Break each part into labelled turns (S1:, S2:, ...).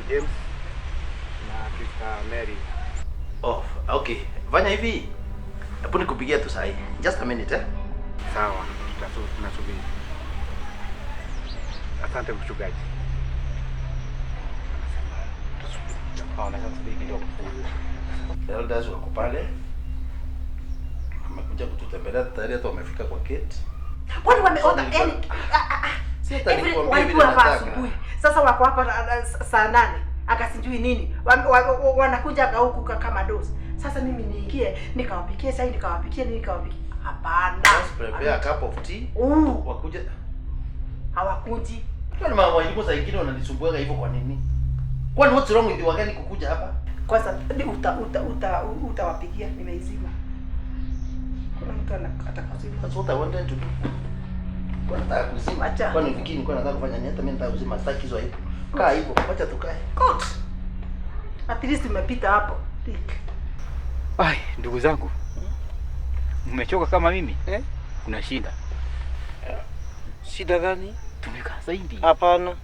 S1: James na Sister Mary.
S2: Oh, okay. Fanya hivi. Hebu nikupigia tu sahi. Just a minute eh.
S1: Sawa, tunasubiri. Asante mchungaji.
S2: Elders wako pale. Wamekuja kututembelea tayari, hata wamefika kwa gate.
S3: Kwani wameona yani
S2: Si hata
S3: every
S2: nikuambie vile
S3: walikuwa hapa
S2: nataka.
S3: asubuhi. Sasa wako hapa saa 8. Akasijui nini. Wanakuja huku kama dozi. Sasa mimi niingie nikawapikie chai, nikawapikie nini, nikawapikie. Hapana.
S2: Just prepare a cup of tea. Wakuja.
S3: Hawakuji.
S2: Kwani mama walimu saa ingine wananisumbua hivyo kwa nini? Kwani what's wrong with wageni kukuja hapa?
S3: Kwanza utawapigia, nimeizima. Kuna mtu atakuzima.
S2: That's what I wanted to do. Kwa nataka kuzima.
S3: Acha.
S2: Kwani ufikiri nilikuwa nataka kufanya nini? Hata mimi nataka kuzima, sitaki hizo aibu. Kaa hivyo, acha tukae.
S3: Good. At least umepita hapo. Tik.
S4: Ai, ndugu zangu. Mmechoka kama mimi?
S5: Eh?
S4: Kuna shida.
S5: Shida gani?
S4: Tumekaa zaidi.
S5: Hapana.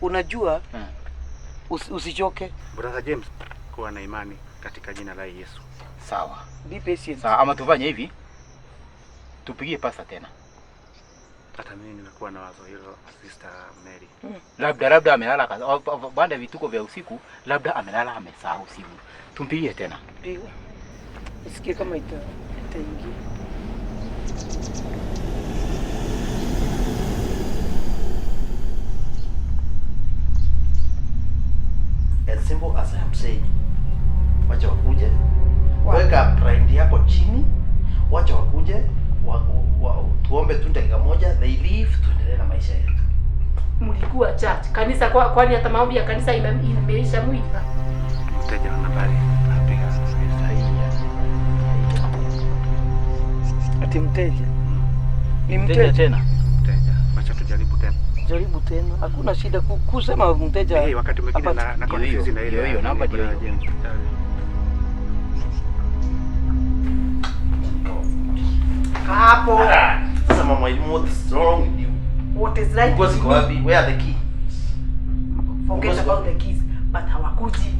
S5: Unajua usichoke.
S1: Brother James, kuwa na imani katika jina la Yesu.
S4: Sawa.
S5: Be patient.
S4: Sawa, ama tufanye hivi. Tupigie pasta tena.
S1: Hata mimi nimekuwa na wazo hilo, Sister Mary.
S4: Labda amelala baada ya vituko vya usiku, labda amelala amesahau simu. Tumpigie tena.
S5: Piga. Nisikie kama itaingia.
S2: As simple as I am saying. Wacha wakuje. Weka pride yako chini. Wacha wakuje. Tuombe tu dakika moja, they leave, tuendelee na maisha yetu.
S3: Mlikuwa church, kanisa, kwani hata maombi ya kanisa imeisha mwili.
S1: Mteja wa nambari anapiga sahihi.
S5: Ati mteja. Ni
S4: Mteja
S5: mteja.
S4: tena.
S1: Mteja. Wacha tujaribu tena.
S5: Jaribu tena. Hakuna shida kusema mteja.
S1: Eh, wakati mwingine na confuse na ile
S4: hiyo namba ndio hiyo.
S3: Hapo.
S2: Sasa mama, what is wrong with you?
S3: What is right?
S2: Because iko wapi? Where are the keys?
S3: Forget about the keys, but hawakuji.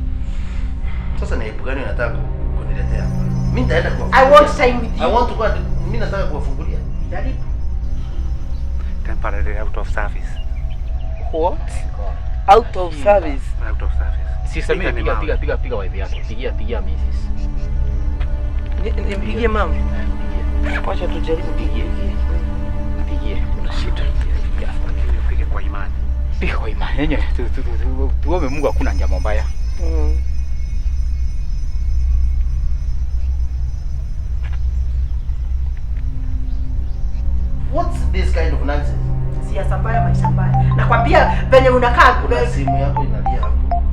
S2: Sasa ni aibu gani unataka kuniletea hapa? Mimi nitaenda kuwafungulia.
S3: I want time with you.
S2: I want to go and mimi nataka kuwafungulia.
S3: Jaribu.
S1: Temporarily out of service.
S5: What? Out of service.
S1: Out of service.
S4: Sister Mary, piga wife yake. Pigia Mrs.
S5: Nimpigie mama. Wacha tujaribu pigie.
S4: Pigie.
S5: Kuna shida.
S1: Lakini upige kwa imani.
S4: Piga kwa imani. Yenyewe tuombe Mungu hakuna njama mbaya.
S2: What's this kind of nonsense?
S3: Siasa mbaya, maisha mbaya. Nakwambia venye unakaa
S2: Kuna simu yako inalia hapo.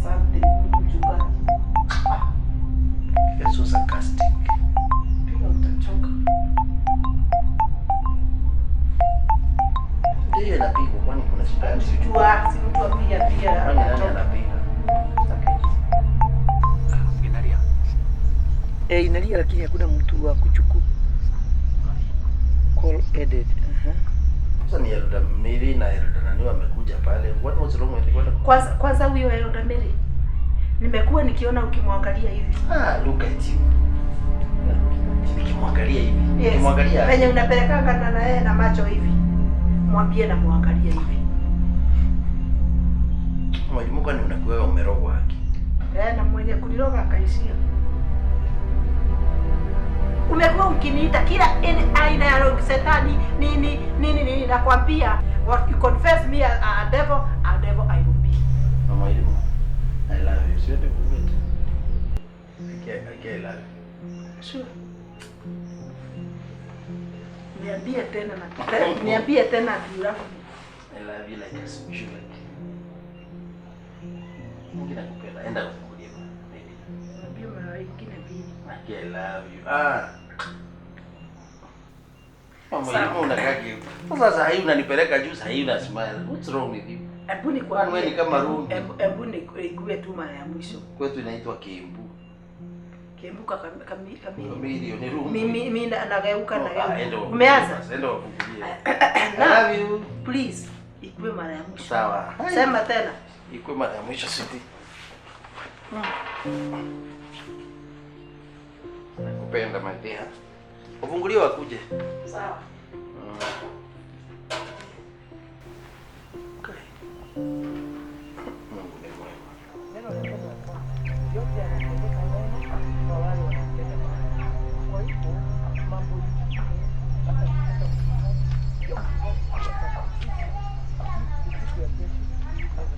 S3: Asante mchungaji.
S2: You're so sarcastic.
S3: Piga utachoka.
S2: Ndio inapigwa, kwani kuna shida gani?
S3: Sijua, si mtu apiga pia.
S2: Kwani nani anapiga?
S1: Inalia.
S5: Inalia lakini hakuna mtu wa kuchukua. Call edit.
S2: Sasa ni Elder Mary na Elder nani wamekuja pale. What was wrong with you?
S3: Kwanza huyo Elder Mary. Nimekuwa nikiona ukimwangalia hivi.
S2: Ah, look at you. Nikimwangalia hivi.
S3: Yes.
S2: Nikimwangalia.
S3: Venye unapelekanga na yeye na macho hivi. Mwambie na muangalie hivi.
S2: Mwalimu, kwani unakuwa umerogwa haki?
S3: Na mwenye kuniroga akaishia. Umekuwa ukiniita kila aina ya roho shetani nini nini nini, nakwambia what you confess me a devil, a devil I will be.
S2: Mama Elimu, I love you. Siende kuwait. I love you.
S3: Sure. Niambie tena na niambie tena you love me.
S2: I love you like a sugar. Mungu nakupenda. Enda kufungulia.
S3: Niambie mara nyingine mbili.
S2: I love you. Ah. Mama Elimu unakaa kiu. Sasa saa hii unanipeleka juu, saa hii una smile. What's wrong with you?
S3: Hebu nikwambie.
S2: Wewe ni kama rumbi.
S3: Hebu nikuwe tu mara ya mwisho.
S2: Kwetu inaitwa Kiimbu.
S3: Kiimbu kamili.
S2: Kamili ni rumbi.
S3: Mimi nageuka na umeanza.
S2: Enda wafungulie. I love you.
S3: Please, ikuwe mara ya mwisho.
S2: Sawa.
S3: Sema tena.
S2: Ikuwe mara ya mwisho, sweetie. Nakupenda, my dear. Ufungulie wakuje.
S3: Sawa.
S2: Okay. Mungu ni mwema.
S5: Neno linasema ya kwamba yote yanatendeka mema kwa wale wanampenda Bwana. Kwa hivyo mambo mengine hata hata sio mchungaji, hata sisi siku ya kesho tunaweza.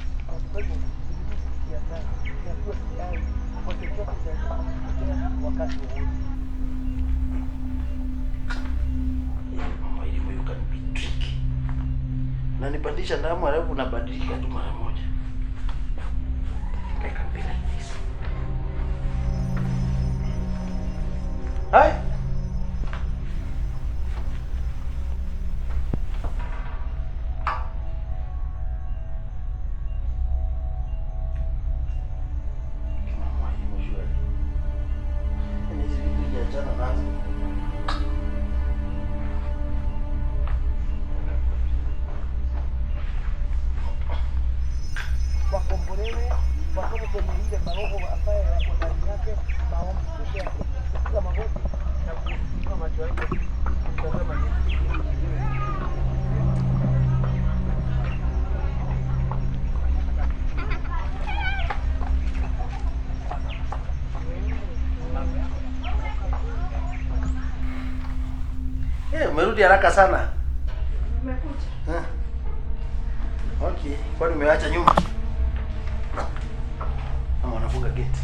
S5: Kwa hivyo ni vizuri kujiandaa na kuwa tayari kwa chochote kinachotokea wakati wowote.
S2: Mama elimu, you can be tricky. Unanipandisha damu alafu unabadilika tu mara moja. I can be like this. Hai. Mama elimu, surely. Yaani hizi vitu hujaachana nazo.
S5: Wakombolewe, watoke kwenye ile maroho ambayo yako ndani yake, maombi peke yake, kupiga magoti na kuinua macho yake kumtazama Yesu.
S2: Eh, umerudi haraka sana.
S3: Nimekuja.
S2: Eh. Okay, kwani umeacha nyuma? Ama wanafunga gate?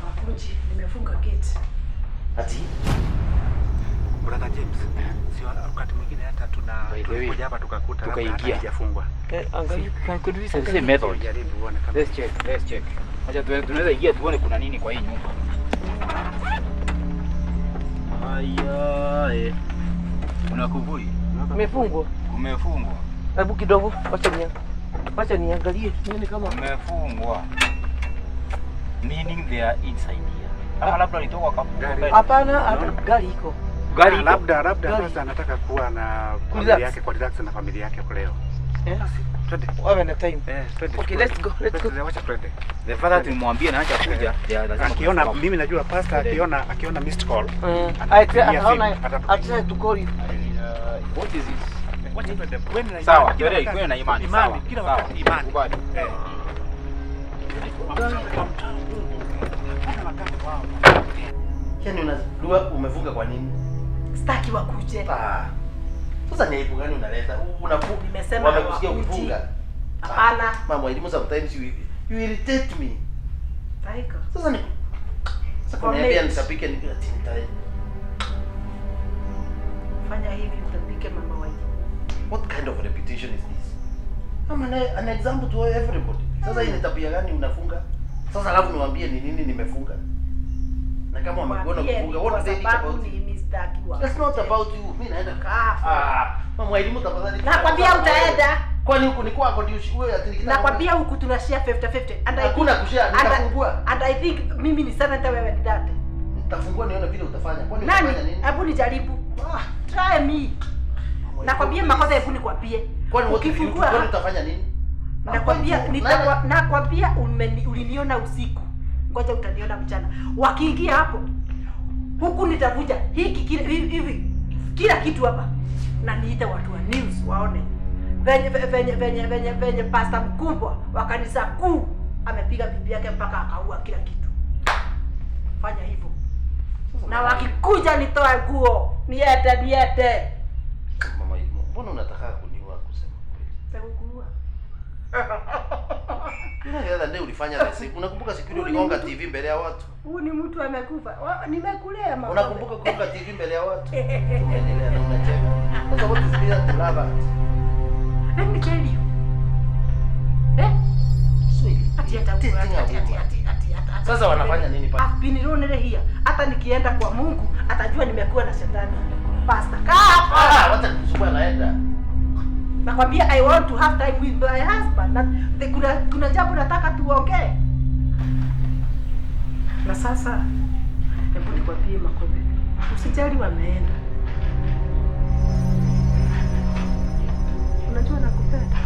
S3: Hawakuji, nimefunga gate.
S2: Ati?
S1: Brother James, si wakati mwingine hata tuna
S4: By the way,
S1: tulikuja hapa tukakuta labda hata
S4: tukaingia.
S1: haijafungwa.
S5: Angalia.
S4: Could we say method?
S1: Jaribu uone kama
S4: Let's check, let's check. Acha tunaweza ingia tuone kuna nini kwa hii nyumba. Aya, eh. Kuna kuvuli.
S5: Imefungwa.
S4: Kumefungwa.
S5: Hebu kidogo, wacha niangalie nione kama
S4: Kumefungwa. Meaning they are inside here. Ama labda walitoka wakafunga.
S1: Gari.
S5: Hapana, hata gari iko.
S4: Gari iko.
S1: Labda
S5: Gari.
S1: sasa anataka kuwa na
S5: Kurelax.
S1: familia yake kwa relax na familia yake kwa leo.
S5: Eh?
S1: Twende.
S5: Wawe na time.
S1: Eh, twende.
S5: Okay, let's go, let's go.
S1: Twende, wacha twende.
S4: The father tumwambie na acha kuja. They lazima
S1: Akiona
S4: kuna
S1: mimi najua pastor
S4: Twende.
S1: akiona missed call.
S5: Eh,
S1: Atatupigia
S5: ataona
S1: simu, atatupigia.
S5: atry to call you.
S4: What is this?
S1: Wacha twende. Wewe na
S4: Sawa,
S1: imani, kila
S4: twende,
S1: wakati.
S4: kwenda na imani.
S1: Imani,
S4: Sawa.
S1: kila
S4: Sawa.
S1: wakati imani.
S4: Kubali.
S1: Eh. Hakuna wakati wao.
S2: Yaani unajua umefunga kwa nini?
S3: Sitaki wakuje.
S2: Ah. Sasa ni aibu gani unaleta? Unafunga.
S3: Nimesema
S2: Wamekusikia
S3: hawakuji.
S2: ukifunga.
S3: Hapana.
S2: Mama elimu, sometimes you irritate me.
S3: Taiko.
S2: Sasa ni sasa
S3: Comment.
S2: kuniambia nitapike ni ati
S3: Fanya hivi utapike mama waje.
S2: What kind of reputation is this? I'm an example to everybody. Sasa hii ni tabia gani unafunga? Sasa alafu niwaambie ni nini nimefunga? Na kama wamekuona
S3: Waambie
S2: kufunga,
S3: ni
S2: what
S3: kwa
S2: do they think
S3: sababu
S2: about you?
S3: ni mimi sitaki wakuje.
S2: It's not about you. Mimi naenda.
S3: Kaa hapo.
S2: Ah, mama elimu tafadhali.
S3: Nakwambia utaenda.
S2: Kwani huku ni kwako ndio wewe ati nikitaka.
S3: Nakwambia huku tuna share 50-50. And I
S2: Hakuna
S3: think-
S2: kushare, nitafungua.
S3: And I think mimi ni 70 wewe ni 30.
S2: Nitafungua nione vile utafanya. Kwani utafanya
S3: Nani?
S2: nini?
S3: Hebu nijaribu.
S2: Ah,
S3: Try me.
S2: mama
S3: Nakwambia
S2: elimu,
S3: makosa,
S2: please.
S3: hebu nikwambie.
S2: Kwani what if you do?
S3: Ukifungua
S2: Kwani utafanya nini?
S3: Nakwambia
S2: Naenda-
S3: nakwambia uliniona usiku. Ngoja utaniona mchana. Wakiingia hapo huku nitavunja hiki kile hivi kila kitu hapa na niite watu wa news waone venye pasta mkubwa wa kanisa kuu amepiga bibi yake mpaka akaua kila kitu. Fanya hivyo, na wakikuja nitoe nguo niende niende.
S2: Mama elimu, mbona unataka kuniua kusema kweli?
S3: Sikukuua.
S2: You know the other day ulifanya the same. Unakumbuka siku ile uligonga TV mbele ya watu?
S3: Huyu ni mtu amekufa. Nimekulea mama.
S2: Unakumbuka kugonga TV mbele ya watu? Unaendelea na unacheka. Sasa what is there to laugh at?
S3: Let me tell you. Eh?
S2: So
S3: Ati ati
S2: irritating
S3: ati
S2: a
S3: ati ati
S2: woman.
S3: ati ati ati.
S2: Sasa wanafanya nini pale?
S3: I've been lonely here. Hata nikienda kwa Mungu atajua nimekuwa na shetani. Pastor, kaa hapa.
S2: Ah, wacha nikusumbua naenda.
S3: Nakwambia I want to have time with my husband. Na, kuna jambo nataka tuongee. Na sasa hebu nikwambie Makobe. Usijali wameenda. Unajua nakupenda.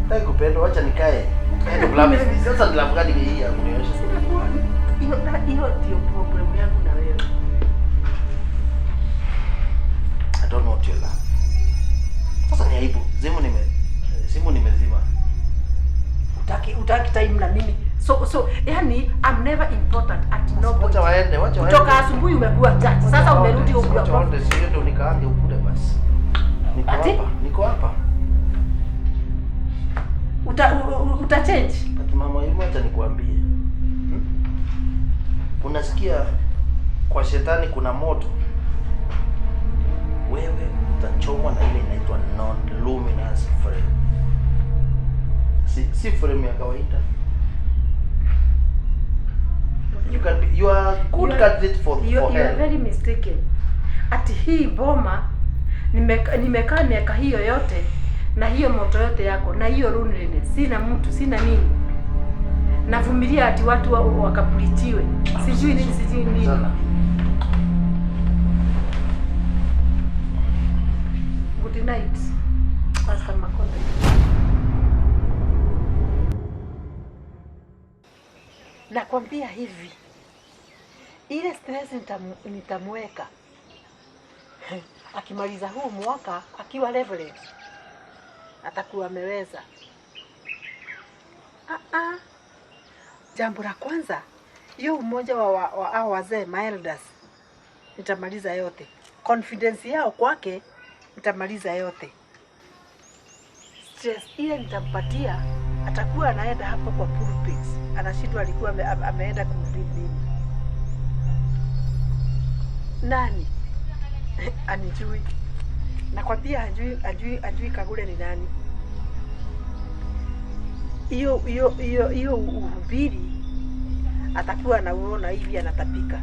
S2: Sitaki kupendwa, wacha nikae. Kind of love is this? Sasa ni love gani hii ya kunionyesha?
S3: Hiyo ndio problem yangu na wewe.
S2: I don't want your love. Sasa ni aibu. Simu nimezima.
S3: Utaki time na mimi. So yani I'm never important at no point.
S2: Wacha waende, wacha waende.
S3: Kutoka asubuhi umekuwa church. Sasa umerudi huku.
S2: Wacha waende, sio ndio nikaange ukule basi. Niko hapa, niko hapa.
S3: Uta change.
S2: But mama yule, acha nikuambie. Unasikia kwa shetani kuna moto. Wewe utachomwa na ile inaitwa non-luminous frame. Si frame ya kawaida. You are good candidate for
S3: You
S2: hell.
S3: are very mistaken. Ati hii boma nimekaa miaka hiyo yote na hiyo moto yote yako na hiyo loneliness, sina mtu, sina nini. Navumilia ati watu wakapulichiwe. Sijui nini, sijui nini.
S2: Sana.
S3: Good night, Pastor Makonde. Nakwambia hivi, ile stress nitamweka akimaliza huu mwaka akiwa level atakuwa ameweza. Jambo la kwanza, hiyo umoja wa hao wazee elders nitamaliza yote. Confidence yao kwake nitamaliza yote. Stress ile nitampatia, atakuwa anaenda hapo kwa pulpit, anashindwa alikuwa ameenda kuhubiri nini. Nani? Anijui. Nakwambia hajui Kagure ni nani. Hiyo uhubiri atakuwa anauona hivi anatapika.